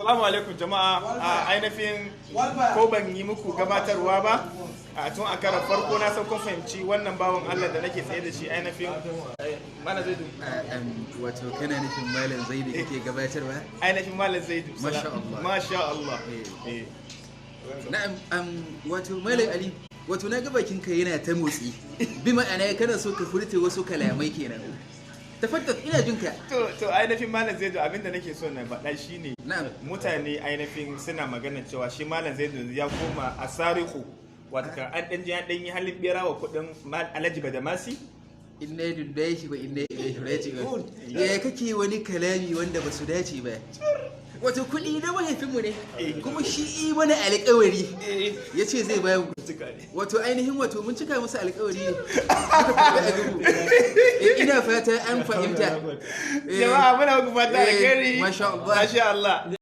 Assalamu alaikum jama'a. A ainihin ko ban yi muku gabatarwa ba a tun a karan farko, na san kun fahimci wannan bawan Allah da nake tsaye da shi, ainihin Malam Zaidu. Wato kana nufin Malam Zaidu kake gabatarwa? Ainihin Malam Zaidu. Masha Allah. Masha Allah. Eh. Na'am, wato Malam Ali, wato na ga bakin ka yana ta motsi, bi ma'ana kana so ka furta wasu kalamai kenan. Tafaddal, ina jin ka. To, ainihin Malam Zaidu, abinda nake so na faɗa shine mutane ainihin suna magana cewa shi Malam Zaidu ya koma a sariku, wato kan an ɗan ji an ɗan yi halin bera wa kuɗin Alhaji Badamasi. Inna lillahi wa inna ilaihi raji'un. Ya kake wani kalami wanda ba su dace ba? Wato kuɗi na mahaifinmu ne, kuma shi yi mana alƙawari ya ce zai bayar. Wato ainihin wato mun cika musu alƙawari ne muka karɓi abinmu. Ina fata an fahimta. Jama'a, muna muku fata alheri. Masha Allah. Masha Allah.